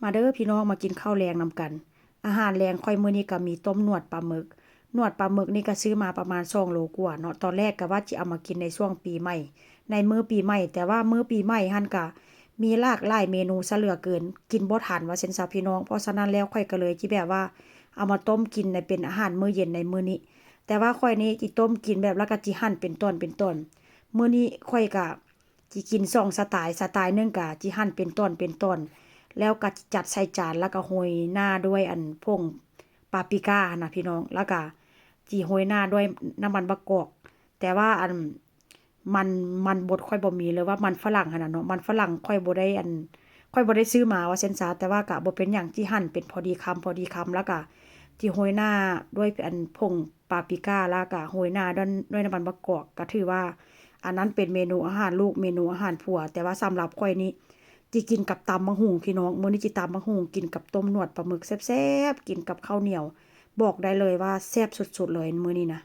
ມາເດີພີ່ນ້ອງ ມາກິນເຂົ້າແລງນຳກັນ. ອາຫານແລງຂ້ອຍມື້ນີ້ກໍມີຕົ້ມໜວດປາໝຶກ. ໜວດປາໝຶກນີ້ກໍຊື້ມາປະມານສອງໂລກວ່າເນາະ. ຕອນແລກກໍວ່າຊິເອົາມາກິນໃນຊ່ວງປີໃໝ່, ໃນມື້ປີໃໝ່, ແຕ່ວ່າມື້ປີໃໝ່ຫັ້ນກໍມີຫຼາກຫຼາຍເມນູຊະເຫຼືອເກີນ, ກິນບໍ່ທັນວ່າຊັ້ນຊະພີ່ນ້ອງ. ເພາະສະນັ້ນແລ້ວຂ້ອຍກໍເລີຍຊິແບບວ່າເອົາມາຕົ້ມກິນໃນເປັນອາຫານມື້ເຢັນໃນມື້ນີ້. ແຕ່ວ່າຂ້ອຍນີ້ຊິຕົ້ມກິນແບບ ແລ້ວກໍຊິຫັນເປັນຕອນເປັນຕອນ. ມື້ນີ້ຂ້ອຍກໍ ຊິກິນສອງສະໄຕ, ສະໄຕໜຶ່ງກະຊິຫັນເປັນຕອນເປັນຕອນ ແລ້ວກະຈັດໃສ່ຈານ ແລ້ວກະໂຮຍໜ້າດ້ວຍອັນ ຜົງປາປຣິກາຫັ້ນນະພີ່ນ້ອງ, ແລ້ວກະຊິໂຮຍໜ້າດ້ວຍນ້ຳມັນບັກກອກ. ແຕ່ວ່າອັນ ມັນ ມັນບົດຂ້ອຍບໍ່ມີ ຫຼືວ່າມັນຝຣັ່ງຫັ້ນນະເນາະ, ມັນຝຣັ່ງຂ້ອຍບໍ່ໄດ້ອັນ ຂ້ອຍບໍ່ໄດ້ຊື້ມາວ່າຊັ້ນຊະ. ແຕ່ວ່າກະບໍ່ເປັນຫຍັງ, ຊິຫັນເປັນພໍດີຄຳ ພໍດີຄຳ ແລ້ວກະຊິໂຮຍໜ້າດ້ວຍອັນ ຜົງ ປາປຣິກາ ແລ້ວກະໂຮຍໜ້າດ້ວຍ ດ້ວຍນ້ຳມັນບັກກອກ. ກະຖືວ່າອັນນັ້ນເປັນເມນູອາຫານລູກ ເມນູອາຫານຜົວ. ແຕ່ວ່າສຳລັບຂ້ອຍນີ້ ຊິກິນກັບຕຳບັກຫຸ່ງພີ່ນ້ອງ, ມື້ນີ້ຊິຕຳບັກຫຸ່ງ ກິນກັບຕົ້ມໜວດປາໝຶກແຊບໆ ກິນກັບເຂົ້າໜຽວ. ບອກໄດ້ເລີຍວ່າແຊບສຸດໆເລີຍມື້ນີ້ນະ.